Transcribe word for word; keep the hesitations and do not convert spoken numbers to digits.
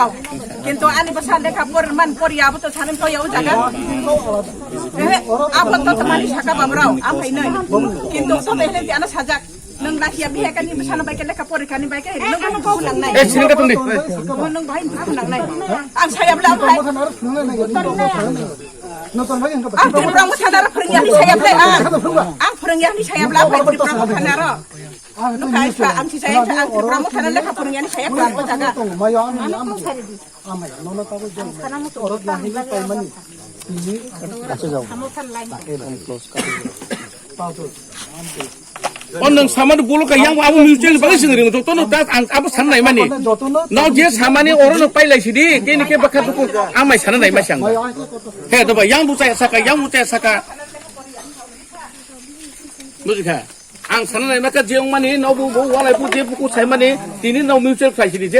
kau. Kintu ani bwsa lekha por man por ya bo to sanim to ya o jaga. Eh, abo to tamani saka bamrao, am hai noi. Kintu so behlen ti ana sajak. Nung lahiya bihe kani bwsano bai kele ka pori kani bai kele nung bai kau nang nai. Eh, sini ka tungdi. Nung bai kau nang nai. Ang saya bela bai. Ang Tripura mo sana ro phoringyani saya bela. Ang phoringyani saya bela bai Tripura mo sana ro. Nung kai sa ang si saya ang Tripura mo sana lekha phoringyani saya bela ko jaga. Amai, nono tabo jeng. Orot na hini paimani. Ini. Acha jao. Close kar. Pau tu. On nang samani bolo ka yang abo mutual bagwi sing ring joto no ta ang abo san nai mani. Joto no. Nao je samani oro no pai lai sidi, kini ke bakha duku amai sana nai ma sang. Mai, ai, ai, ai. He to ba yang bu chaya saka, yang bu chaya saka. Bujikha. Ang sana nai maka je ong mani nao bu bu walai bu je buku sai mani tini nao mutual khlai sidi je